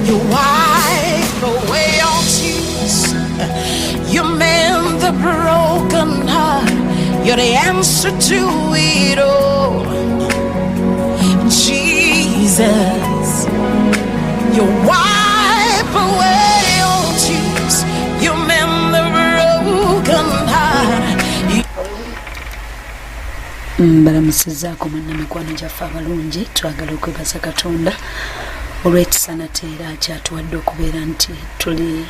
You wipe away all tears. You mend the broken heart. You're the answer to it all. Jesus, you wipe away all tears. You mend the broken heart. You Mbalamusizaako mwenna mikwano gyaffe abalungi. Twagala okwebaza Katonda olw'ekisa nate era kyatuwadde okubeera nti tuli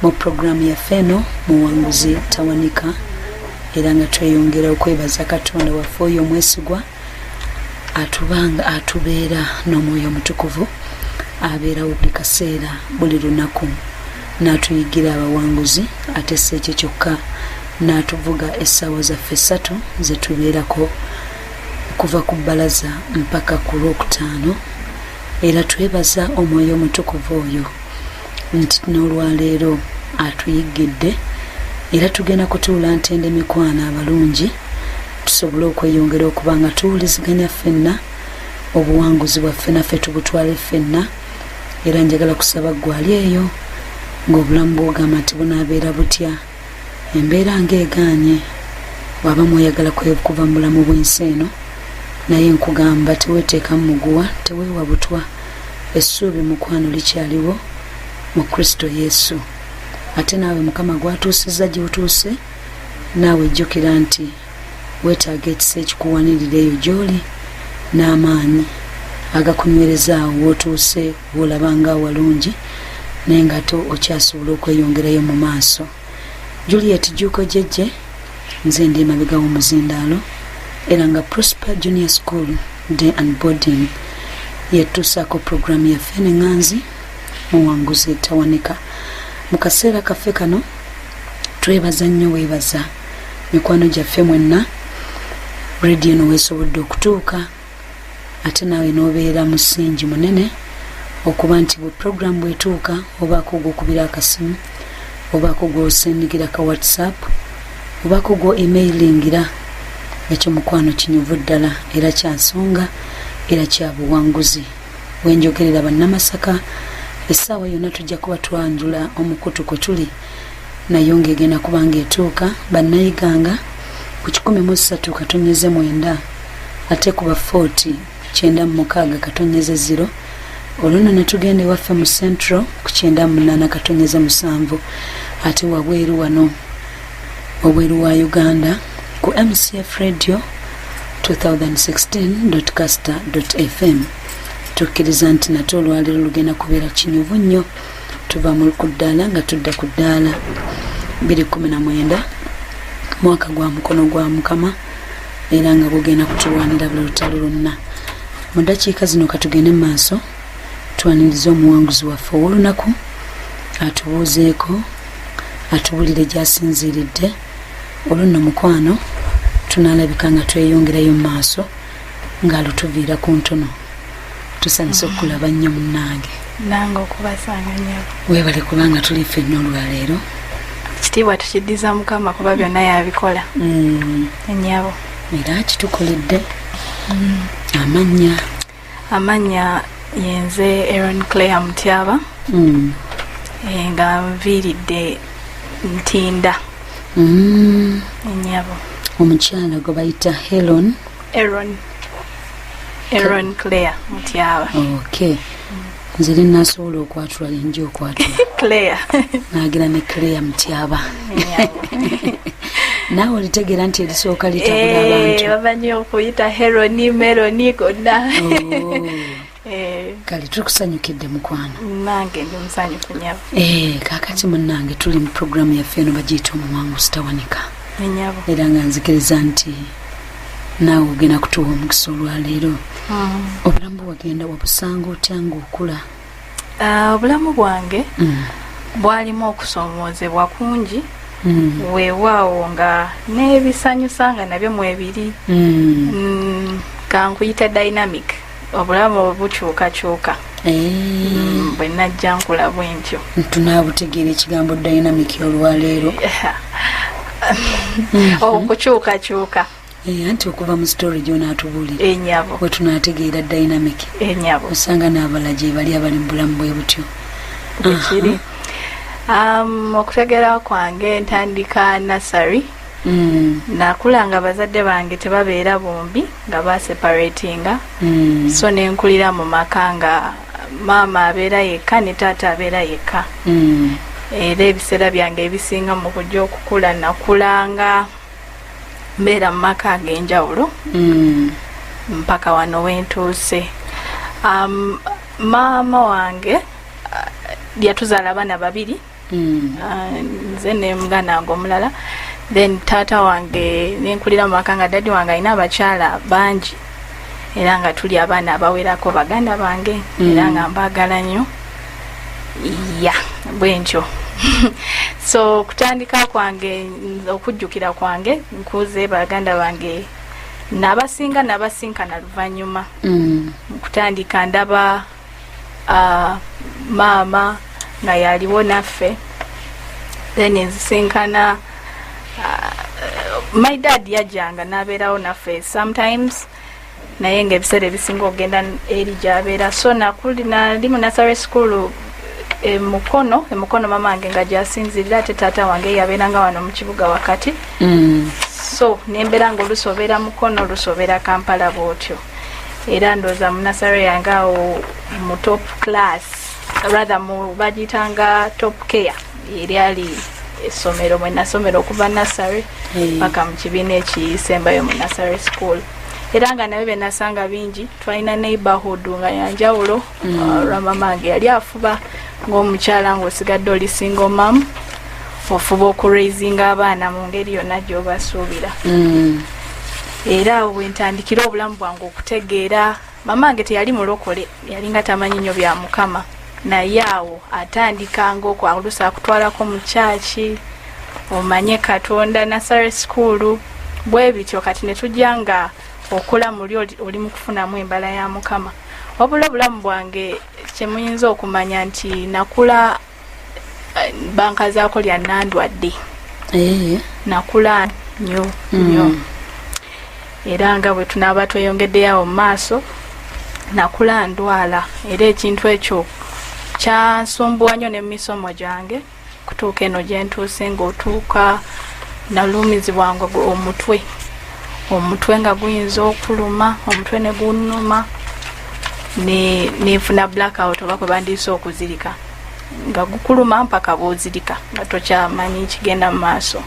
mu puroguramu yaffe eno Muwanguzi Tawanika, era nga tweyongera okwebaza Katonda waffe oyo omwesigwa atubanga atubeera n'Omwoyo Omutukuvu abeerawo buli kaseera, buli lunaku, n'atuyigira abawanguzi, ate si ekyo kyokka, n'atuvuga essaawa zaffe 3 zetubeerako okuva ku bbalaza mpaka ku Lwokutaano. Era twebaza Omwoyo Omutukuvu oyo nti n'olwaleero atuyigidde, era tugenda kutuula ntende, mikwano abalungi, tusobole okweyongera okuba nga tuwuliziganya ffenna, obuwanguzi bwaffe naffe tubutwale ffenna. Era njagala kusaba gwali eyo ng'obulamu bwogamba nti bunaabeera butya, embeera ng'egaanye, waba mweyagala kuva mu bulamu bw'ensi eno, naye nkugamba teweeteekamu muguwa, teweewa butwa. Essuubi, mukwano, likyaliwo mu Kristo Yesu. Ate naawe Mukama gwatuusizza gy'otuuse, naawe jjukira nti weetaaga ekisa ekikuwanirira eyo gy'oli n'amaanyi agakunywereza awo w'otuuse, w'olaba nga awalungi, naye ng'ate okyasobola okweyongerayo mu maaso. Juliet Juuko Jejje nze ndi emabega w'omuzindaalo, era nga Prosper Junior School Day and Boarding yetuusaako puroguramu yaffe neŋŋanzi Muwanguzi Tawanika. Mu kaseera kaffe kano twebaza nnyo, weebaza mikwano gyaffe mwenna rediyo eno weesobodde okutuuka, ate naawe n'obeera musingi munene okuba nti bwe puroguramu bwetuuka obaako gwokubira akasimu, obaako gwosendikira ka WhatsApp, obaako gwo emailingira. Ekyo, mukwano, kinyuvu ddala era kyansonga era kya buwanguzi. Wenjogerera, Bannamasaka, essaawa yonna tujja kuba twanjula omukutu kwe tuli, nayo ng'egenda kuba ng'etuuka Bannayiganga ku 103.9, ate ku ba 40 96.0. Olwo nno ne tugenda ewaffe mu Central ku 98.7, ate wabweru wano, wabweru wa Uganda, ku MCF Radio 2016 caster fm. Tukkiriza nti nate olwaleero lugenda kubeera kinyuvu nnyo. Tuva mu ku ddaala nga tudda ku ddaala. 219 mwaka gwa mukono gwa Mukama, era nga gugenda kutulwanira buli lutalo lwonna. Mu ddakiika zino katugende mu maaso twanirize omuwanguzi waffe ow'olunaku, atubuuzeeko, atubulire gy'asinziiridde. Olwo nno, mukwano, tunaalabika nga tweyongerayo mu maaso ng'alutuviira ku ntono. Tusanyusa okukulaba nnyo, munnange. Nange okubasanga, nyabo. Weebale kubanga tuli ffenna olwaleero. Ekitiibwa tukiddiza Mukama kuba byonna yabikola. Enyabo. Era kitukoledde. Amannya? Amannya yenze Aaron Clare Mutyaba. Nga nviiridde Ntinda. Enyabo. Omukyala gwe bayita Helon? Aaron, Aaron Clare Mutyaba. Ok, nze linasobola okwatula, linja okwatula. Clare. Nagira ne Clare Mutyaba. Enyabo. Naawe olitegeera nti erisooka litabula abantu. Bamanyi okuyita Heroni, Meroni, gonna. Oh. Eh. Kale tukusanyukidde, mukwano. Nange ndi musanyufu, nyabo. Kaakati munnange, tuli mu puroguramu yaffe eno bagiyita Omuwanguzi Tawanika. Enyabo. Era nga nzikiriza nti naawe ogenda kutuwa omukisa olwaleero. Obulamu bwe wagenda wabusanga otya ng'okula? Ah, obulamu bwange bwalimu okusoomoozebwa kungi, weewaawo nga n'ebisanyusa nga nabyo mwebiri. Kankuyita dynamic, obulamu bukyukakyuka. Bwe najja nkula bwe ntyo. Tunaabutegeera ekigambo dynamic olwaleero. Okukyukakyuka. Anti okuva mu story gy'onaatubuulira Enyabo. we tunaategeera dynamic. Enyabo. Osanga n'abalala gye bali abali mu bulamu bwe butyo. Bwekiri. Okutegeera kwange ntandika nursery. Nakula nga bazadde bange tebabeera bombi, nga baseparatinga. So nenkulira mu maka nga maama abeera yekka ne taata abeera yekka. Era ebiseera byange ebisinga mu kujja okukula, nakulanga mbeera mu maka ag'enjawulo mpaka wano wentuuse. Maama wange yatuzaala abaana babiri, nze ne muganda wange omulala. Then taata wange, nenkulira mu maka nga daddy wange alina abakyala bangi, era nga tuli abaana abawerako baganda bange. Era nga mbaagala nnyo, ya bwentyo. So okutandika kwange, okujjukira kwange, nkuze baganda bange nabasinga nabasinkana luvannyuma. Kutandika ndaba maama nga yaliwo naffe, then nzisinkana my dad yajjanga n'abeerawo naffe sometimes, naye nga ebiseera ebisinga okugenda eri gy'abeera. So nali mu nursery school emukono emukono mama wange nga gyasinzirira, ate taata wange yabeeranga wano mu kibuga wakati. So nembeera nga oluusi obeera Mukono, oluusi obeera Kampala, bwotyo. Era ndowooza mu nursery yange awo mu top class, rather mu bagiyitanga top care, eryali essomero mwe nasomera okuva nursery paka mu kibiina ekisembayo mu nursery school. Era nga nabyo byenasanga bingi. Twalina neighborhood nga yanjawulo. Lwa mama wange yali afuba ng'omukyala ng'osigadde oli single mum, ofuba okuraisinga abaana mu ngeri yonna gy'obasuubira. Era awo bwe ntandikira obulamu bwange okutegeera. Mama wange teyali mulokole, yalinga tamanyi nnyo bya Mukama, naye awo atandikanga okwo oluusi akutwalako mu kyaki omanye Katonda, nursery school bwe bityo. Kati ne tujja nga okula muli oli mu kufunamu embala ya Mukama. Wabula obulamu bwange, kyemuyinza okumanya nti nakula bankazaako lya nandwadde. Nakula nnyo nnyo. Era nga bwe tunaaba tweyongeddeyo awo mu maaso, nakula ndwala, era ekintu ekyo kyansumbuwa nnyo ne mu misomo gyange kutuuka eno gye ntuuse. Ng'otuuka nalumizibwanga omutwe, omutwe nga guyinza okuluma, omutwe ne gunnuma nenfuna blackout, oba kwe bandiise okuzirika, nga gukuluma mpaka bwozirika nga tokyamanyi kigenda mu maaso.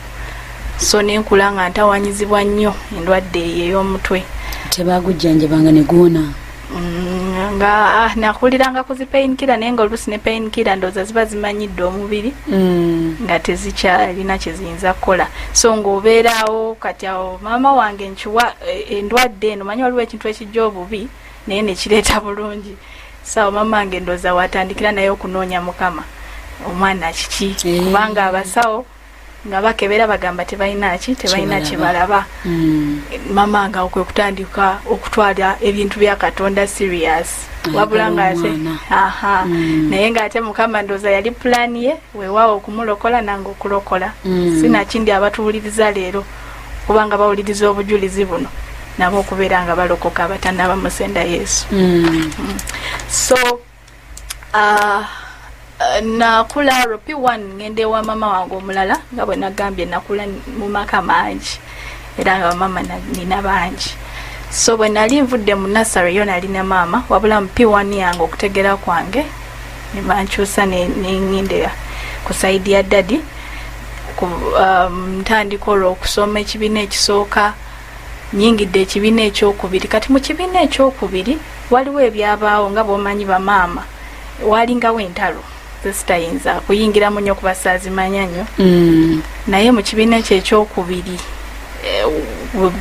So nenkula nga ntawanyizibwa nnyo endwadde eyo ey'omutwe. Tebagujjanjabanga ne guwona? Nga nakuliranga ku zi painkiller, naye nga oluusi ne painkiller ndowooza ziba zimanyidde omubiri nga tezikyalina kyeziyinza kukola. So ng'obeeraawo kati awo maama wange nkiwa endwadde eno, manyi waliwo ekintu ekijja obubi naye nekireeta bulungi. So awo maama wange ndowooza watandikira naye okunoonya Mukama, omwana kiki? Kubanga abasawo nga bakebera bagamba tebalina ki, tebalina Kyebalaba. kyebalaba. Mama nga kwe kutandika okutwala ebintu bya Katonda serious. Wabula nga ate omwana. Aha. Naye ng'ate Mukama ndowooza yali pulaani ye weewaawo okumulokola nange okulokola. Sinakindi abatuwuliriza leero, kubanga bawuliriza obujulizi buno, nabo okubeera nga balokoka abatannaba musenda Yesu. So nakula olwo P1 ngenda ewa mama wange omulala. Nga bwe nagambye, nakula mu maka mangi, era nga bamama nina bangi. So bwe nali nvudde mu nursery yo nali ne maama, wabula mu P1 yange okutegeera kwange ne bankyusa neŋŋendera ku side ya daddy. Ntandika olwo okusoma ekibiina ekisooka, nyingidde ekibiina ekyokubiri. Kati mu kibiina ekyokubiri waliwo ebyabaawo. Nga bw'omanyi bamaama, walingawo entalo zesitayinza kuyingiramu nnyo kuba saazimanya nnyo. Naye mu kibiina ekyo ekyokubiri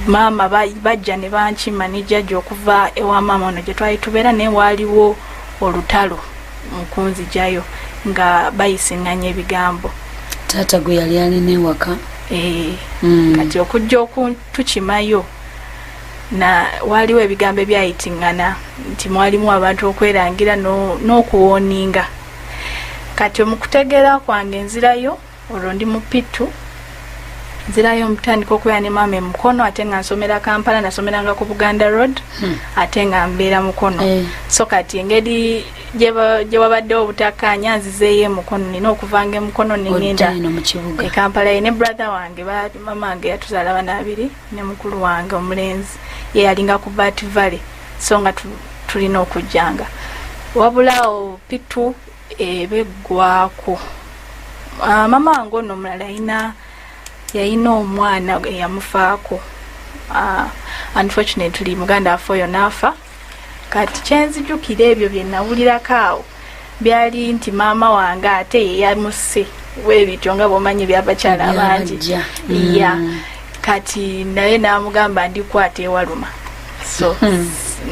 maama bajja ne bankima ne jjajja okuva ewa maama ono gye twali tubeera, naye waaliwo olutalo mu kunzijayo nga bayisiŋŋanya ebigambo. Taata gwe yali alina ewaka? Eh, kati okujja okutukimayo na waaliwo ebigambo ebyayitiŋŋana nti mwalimu abantu okwerangira n'okuwooninga. Kati mu kutegeera kwange nzirayo olwo ndi mu P2. Nzirayo mutandika okubeera ne maama emukono, ate nga nsomera Kampala, nasomeranga ku Buganda Road, ate nga mbeera Mukono. So kati engeri gye wabaddewo obutakkaanya, nzizeeyo emukono, nina okuvanga emukono nengenda e Kampala. Ye ne brother wange, mama wange yatuzaala bana abiri, ne mukulu wange omulenzi ye yalinga ku Bat Valley, so nga tulina okujjanga. Wabula awo P2 eba eggwako, mama wange ono omulala yalina omwana eyamufaako. Unfortunately muganda waffe oyo n'afa. Kati kyenzijukira ebyo bye nawulirako awo byali nti maama wange ate ye yamusse bwebityo, nga bwomanyi ebyabakyala abangi. Ya, kati naye n'amugamba ndikwata ewaluma, so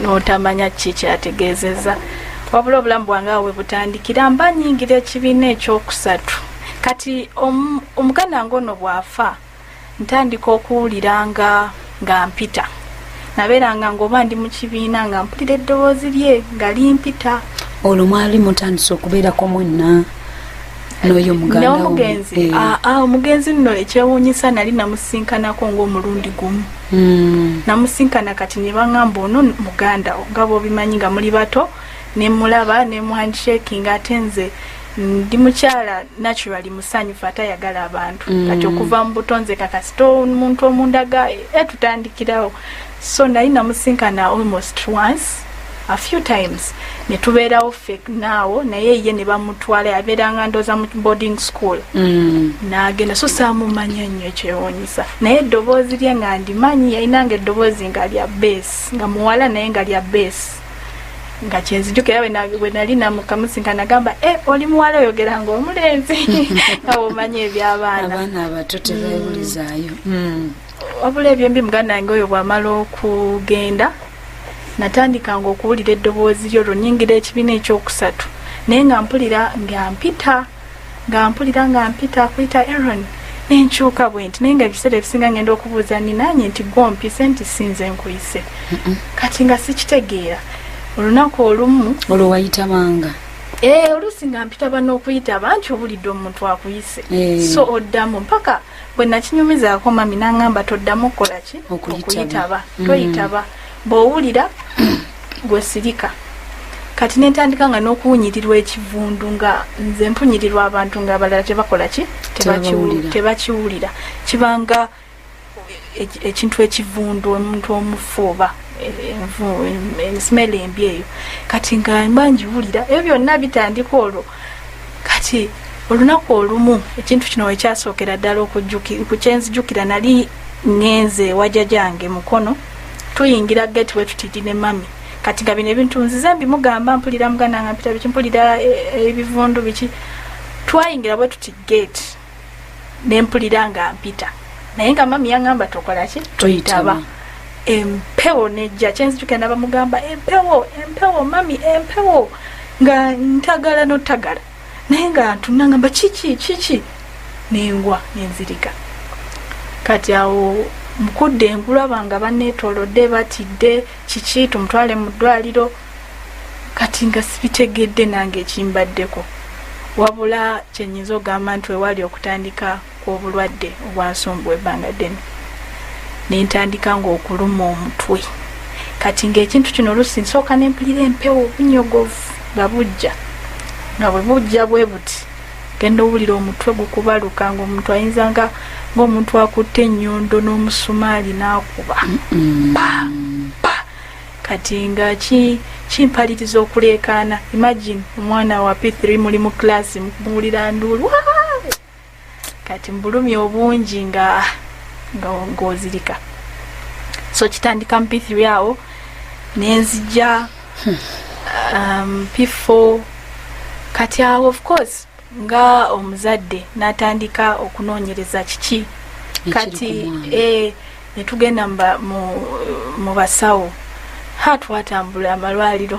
n'otamanya ki kyategeezezza. Wabula obulamu bwange awo bwe butandikira, mba nyingira ekibiina ekyokusatu. Kati omuganda wange ono bw'afa, ntandika okuwulira nga mpita. Nabeeranga ngaoba ndi mu kibiina nga mpulira eddoboozi lye nga limpita. Olwo mwali mutandise okubeerako mwenna n'oyo muganda? N'omugenzi? Omugenzi nno ekyewuunyisa nali namusinkanako ng'omulundi gumu. Namusinkana, kati ne baŋŋamba ono muganda, nga bw'obimanyi nga muli bato, nemulaba nemuhandshaking. Ate nze ndi mukyala naturally musanyufu, ate ayagala abantu. Kati okuva mu buto nze kakasita omuntu omundaga etutandikirawo. So nali namusinkana almost once, a few times, netubeerawo ffe naawo, naye ye ne bamutwala, yabeeranga ndooza mu boarding school. N'agenda, so saamumanya nnyo ekyewuunyisa, naye eddoboozi lye nga ndimanyi. Yalinanga eddoboozi nga lya bass, nga muwala naye nga lya bass, nga kyenzijukira bwe nali namukamusinka nagamba, "E, oli muwala oyogera nga omulenzi," nga bwomanyi ebyabaana. Abaana abato tebeewulizaayo. Wabula ebyembi, muganda wange oyo bw'amala okugenda, natandikanga okuwulira eddoboozi lyo. Olwo nyingira ekibiina ekyokusatu, naye nga mpulira nga mpita, nga mpulira nga mpita, akuyita Aaron, nenkyuka bwe nti, naye nga ebiseera ebisinga ngenda okubuuza ninaanye nti gwompise, nti sinze nkuyise. Kati nga sikitegeera. Olunaku olumu Olwo wayitabanga? Eh, oluusi nga mpitaba n'okuyitaba nti obulidde omuntu akuyise. So oddamu mpaka bwe nakinyumizaako mami, n'aŋŋamba toddamu kukola ki? Okuyitaba. Okuyitaba. Toyitaba, bw'owulira gwe sirika. Kati nentandika nga n'okuwunyirirwa ekivundu, nga nze mpunyirirwa abantu nga abalala tebakola ki? Tebabawulira. Tebakiwulira. Kibanga ekintu ekivundu, omuntu omufu oba smell embi eyo. Kati nga mba njiwulira, ebyo byonna bitandika olwo. Kati olunaku olumu ekintu kino wekyasookera ddala kukyenzijukira, nali ŋŋenze ewa jjajjange Mukono, tuyingira gate we tutiti ne mami. Kati nga bino ebintu nzize mbimugamba, mpulira muganda nga mpita biki, mpulira ebivundu biki. Twayingira bwe tuti gate, nempulira nga mpita, naye nga mami yaŋŋamba tokola ki? Toyitaba. Empewo nejja, kyenzijukira nabamugamba empewo, empewo mami, empewo, nga ntagala notagala, naye nga ntunangamba kiki kiki, nengwa nenzirika. Kati awo mukudde enkulaba nga banneetoolodde, batidde, kiki, tumutwale mu ddwaliro. Kati nga sibitegedde nange ekimbaddeko. Wabula kyenyinza okugamba nti wewali okutandika kw'obulwadde obwansumbuwa ebbanga ddene, nentandika ngaokuluma omutwe. Kati ngaekintu kino oluusi nsooka nempulira empewo, obunyogovu nga bujja, nga bwe bujja bwe buti, genda owulira omutwe gukubaluka, ngaomuntu ayinza nga ngaomuntu akutte ennyondo n'omusumaali n'akuba pa pa. Kati nga kimpaliriza okuleekaana. Imagine omwana wa P3, muli mu class, muwulira nduulu. "Waa!" Kati mbulumi obungi nga ng'ozirika. So kitandika mu P3 awo, nenzija P4. Kati awo of course nga omuzadde natandika okunoonyereza kiki. Ekiri Kati ku mwana. Netugenda mu basawo, ha, twatambula amalwaliro,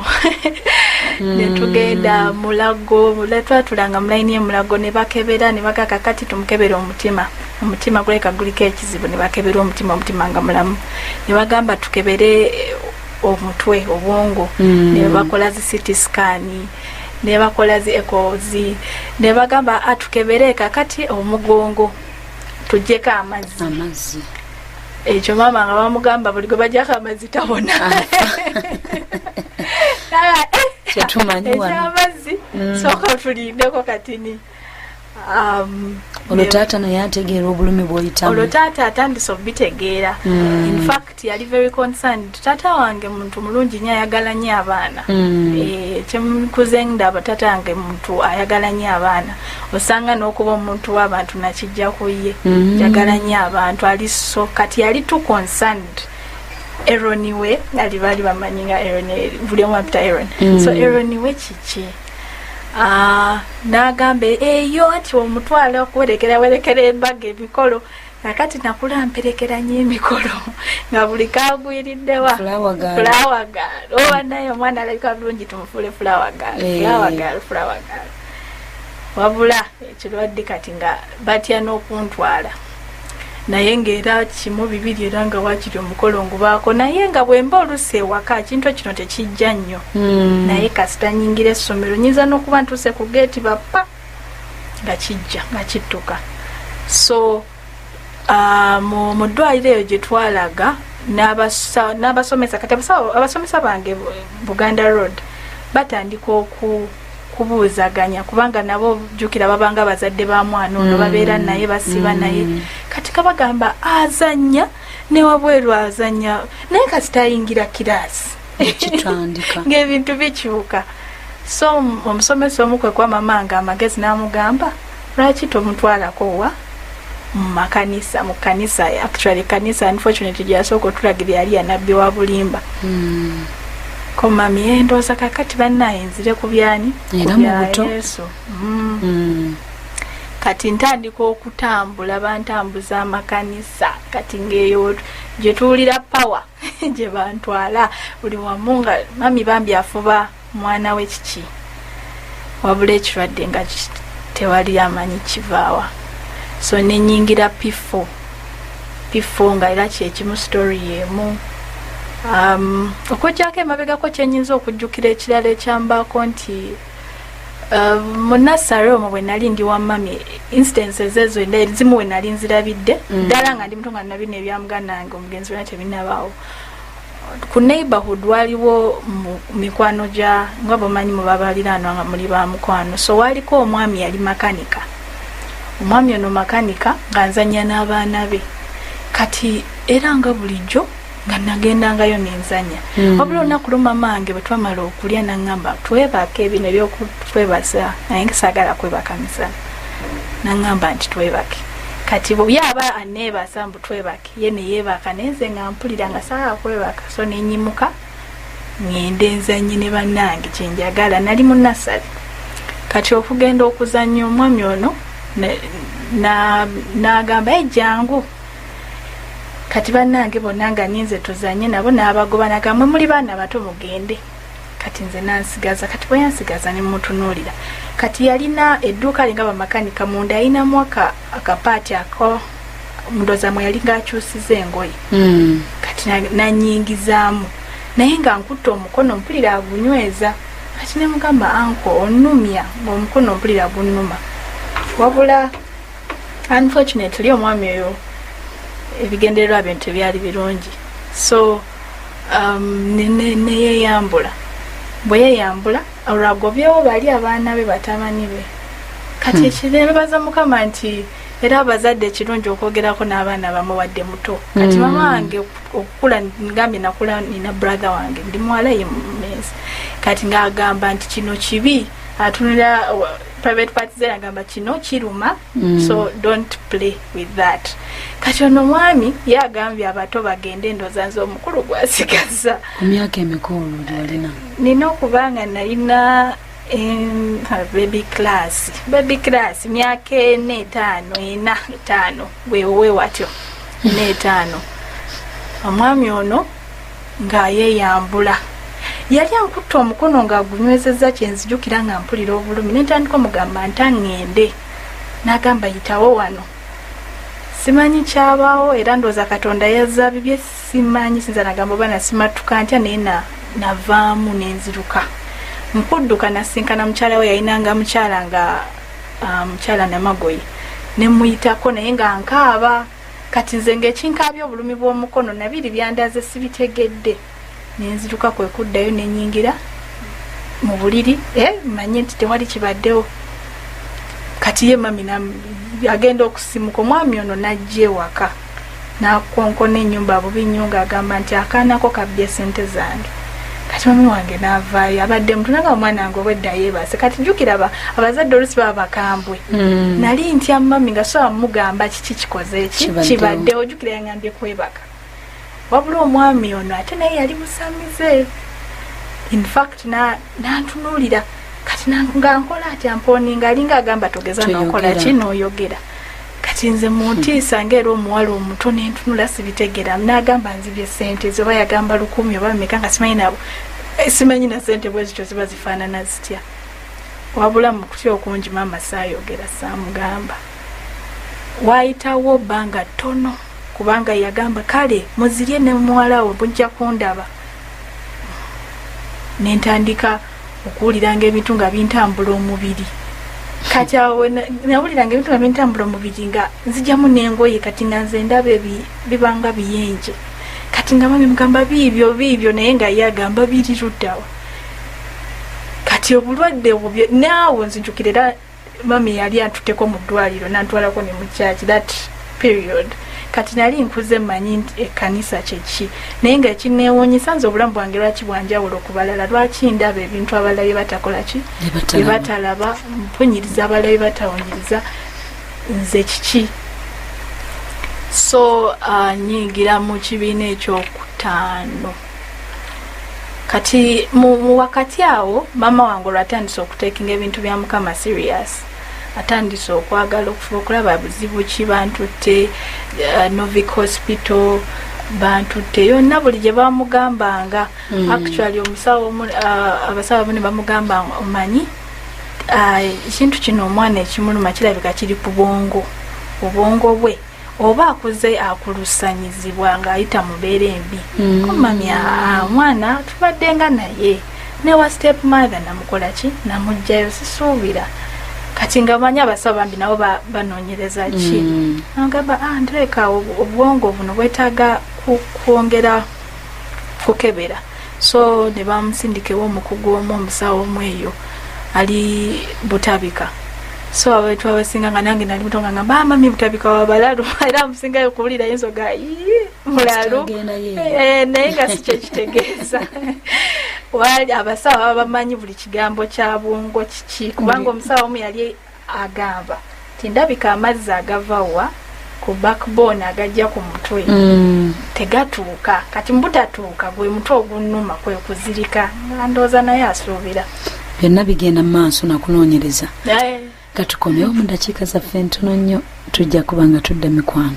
netugenda Mulago, twatulanga mu layini emulago, ne bakebera ne bagaka kati tumukebera omutima, omutima gulabika guliko ekizibu. Ne bakebera omutima, omutima nga mulamu. Ne bagamba tukebere omutwe, obwongo. Ne bakola zi CT scan, ne bakola zi echoes, ne bagamba atukebere kakati omugongo. Tuggyeko amazzi. Amazzi. Ekyo maama nga bamugamba buli gwe bajjako amazzi tabona. Kyetumanyi wano. Ekyamazzi, sooka tulindeko katini. Olwo taata naye ategeera obulumi bw'oyitamu? Olwo taata atandise obitegeera. In fact, yali very concerned. Taata wange muntu mulungi nnyo, ayagala nnyo abaana. Eh, kyemukuze ndaba, taata wange muntu ayagala nnyo abaana. Osanga n'okuba omuntu w'abantu nakijja ku ye. Njagala nnyo abantu, ali so kati yali too concerned. Aaron we ali, baali bamanyi nga Aaron, buli omu ampita Aaron. So Aaron we kiki? Ah, n'agamba eyo nti omutwala okuwerekera werekera embaga, emikolo. Kakati nakula mperekera nnyo emikolo, nga buli kagwiriddewa Flower girl. Flower girl. Oba naye omwana alabika bulungi, tumufuule flower girl. Flower girl, flower girl. Wabula ekirwadde kati nga batya n'okuntwala, naye ngaera kimu bibiri, era nga wakiri omukolo ngubaako, naye nga bwemba oluusi ewaka ekintu kino tekijja nnyo. Naye kasita nyingira essomero, nyinza n'okuba ntuuse ku geeti bappa, nga kijja nga kittuka. So mu ddwaliro eyo gye twalaga n'abasomesa, kati abasomesa bange Buganda Road batandika kubuuzaganya, kubanga nabo jjukira babanga bazadde ba mwana ono, babeera naye, basiba naye. Kati kabagamba azannya newabweru azannya, naye kasita ayingira kiraasi Ekitandika. ng'ebintu bikyuka. So omusomesa omu kwe kwa mama nga amagezi n'amugamba, lwaki tomutwalako wa mu makanisa, mu kanisa? Actually kanisa unfortunately gyeyasooka otulagira yali ya Nabbi wa Bulimba. Ko mami, ndowooza kakati bannaye nzire ku byani, ku Era mu bya buto. Yesu. Kati ntandika okutambula, bantambuza amakanisa. Kati ngaeyo gye tuwulira power, gye bantwala buli wamu, nga mami bambi afuba mwana we kiki. Wabula ekirwadde nga tewali amanyi kivaawa. So nenyingira P4, P4 nga era kyekimu, story yemu. Okujjako emabegako kyenyinza okujjukira ekirala ekyambaako nti mu nursery omwo bwe nali ndi wa mami, instances ezo ezimu we nali nzirabidde ddala nga ndi muto, nga nabino ebya muganda wange omugenzi byonna tebinabaawo. Ku neighborhood waliwo mu mikwano gya, nga bwemanyi mu babaliraanwa nga muli ba mukwano. So waliko omwami yali makanika. Omwami ono makanika, nga nzanya n'abaana be. Kati era nga bulijjo nga nagendangayo nenzanya. Wabula olunaku lumu mama wange bwe twamala okulya naŋŋamba twebake, ebino ebyokutwebasa, naye nga saagala kwebaka misana. Naŋŋamba nti twebake. Kati bwe yaba aneebasa mbu twebake, ye neyeebaka, naye nze nga mpulira nga saagala kwebaka. So nenyimuka ŋŋende nzanye ne bannange kyenjagala. Nali mu nursery. Kati okugenda okuzannya, omwami ono n'agamba, "E, jangu." Kati bannange bonna nga ninze tuzanye nabo, n'abagoba, nagamwe muli baana bato, mugende. Kati nze nansigaza. Kati bwe yansigaza ne mutunuulira. Kati yalina edduuka linga bamakanika, munda yalinamu akapaati ako, ndooza mwe yali ng'akyusiza engoye. Kati nanyingizaamu, naye nga nkutte omukono mpulira agunyweza. Kati nemugamba, "Uncle, onumya ngaomukono mpulira gunnuma." Wabula unfortunately omwami oyo ebigendererwa bye tebyali birungi. So neyeyambula. Bwe yeyambula, olwo agobyewo bali abaana be, batabani be. Kati ekinebebaza Mukama nti era abazadde ekirungi okwogerako n'abaana bamwe wadde muto. Kati mama wange okukula, ngambye nakula nina brother wange, ndi muwala ye mumenzi. Kati ng'agamba nti kino kibi, atunula private parts ze, agamba kino kiruma. So don't play with that. Kati ono omwami ye agambye abato bagende, endooza nze omukulu gwasigaza. Ku myaka emikulu gyolina? Nina okuba nga nalina baby class, baby class, myaka 4, 5, 4, 5, wewe watyo, 4, 5. Omwami ono ng'ayeyambula, yali ankutta omukono ng'agunywezezza. Kyenzijukira nga mpulira obulumi, nentandika omugamba ntaŋŋende, n'agamba yitawo wano. Simanyi kyabaawo, era ndowooza Katonda yazza bibye, simanyi, sinza nagamba oba nasimatuka ntya, naye navaamu nenziruka. Nkudduka nasinkana mukyala we, yalinanga mukyala nga mukyala Namagoye. Nemuyitako naye nga nkaaba. Kati nze ng'ekinkaabya obulumi bw'omukono nabiri byandaze sibitegedde. Nenziruka kwe kuddayo nenyingira mu buliri, manye nti tewali kibaddewo. Kati ye mami agenda okusimuka, omwami ono n'ajja ewaka n'akonkona ennyumba bubi nnyo ng'agamba nti akaanako kabbye sente zange. Kati mami wange n'avaayo, abadde mutu nanga omwana wange obwedda yeebase. Kati jjukira abazadde oluusi baba bakambwe. Nali ntya mami nga sobola mugamba kiki kikoze ki kibaddewo, jjukira yangambye kwebaka. Wabula omwami ono ate naye yali musamize. In fact nantunuulira kati nga nkola atya mponinga alinga agamba togeza n'okola ki n'oyogera. Kati nze muntiisa ng'era omuwala omuto nentunula sibitegera, n'agamba nzibye sente ze oba yagamba 1000 oba mmeka nga simanyi nabo, simanyi na sente bwe zityo ziba zifaanana zitya. Wabula mu kutya okungi maama saayogera, saamugamba. Waayitawo bbanga ttono kubanga yagamba kale muzirye ne muwala we mujja kundaba. Nentandika okuwuliranga ebintu nga bintambula omubiri. Kati awo nawuliranga ebintu nga bintambula omubiri nga nzijamu n'engoye, kati nga nze ndaba bibanga biyenje. Kati nga mami mugamba biibyo biibyo, naye nga ye agamba biri luddawa. Kati obulwadde obwo naawe nzijukira era mami yali antutteko mu ddwaliro n'antwalako ne mu church that period. Kati nali nkuze mmanyi nti ekkanisa kyeki, naye nga ekinneewuunyisa nze obulamu bwange lwaki bwanjawulo ku balala, lwaki ndaba ebintu abalala bye batakola ki bye batalaba, mpunyiriza abalala bye batawunyiriza, nze kiki? So nyingira mu kibiina ekyokutaano. Kati mu wakati awo maama wange olwatandise okutekinga ebintu bya Mukama serious, atandise okwagala okufuba okulaba buzibu ki bantutte Novic Hospital, bantutte yonna buli gye bamugambanga. Actually omusawo abasawo abamu ne bamugamba omanyi ekintu kino omwana ekimuluma kirabika kiri ku bwongo, obwongo bwe oba akuze akulusanyizibwa ng'ayita mu mbeera embi. Mami omwana tubadde nga naye newa step mother namukola ki namugjayo sisuubira. Kati nga manyi abasawo bambi nabo banoonyereza ki, nagamba nteeka obwongo buno bwetaaga kwongera kukebera. So ne bamusindika ew'omukugu omu, omusawo omu eyo ali Butabika. So abantu abasinga nga nange nali muto nga ngamba mami Butabika wabalalu, era amusingayo okuwulira ensoga mulalu, naye nga si kyekitegeeza. Wali abasawo baba bamanyi buli kigambo kya bwongo kiki, kubanga omusawo omu yali agamba nti ndabika amazzi agava wa ku backbone agajja ku mutwe tegatuuka. Kati mbutatuuka gwe mutwe ogunnuma kwe kuzirika, nga ndowooza naye asuubira byonna bigenda mu maaso nakunoonyereza. Katukomewo mu dakiika zaffe ntono nnyo, tujja kuba nga tudda mikwano.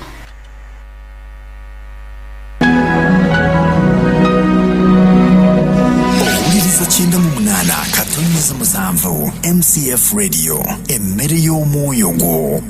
Owuliriza 98.7 MCF Radio, emmere y'omwoyo gwo.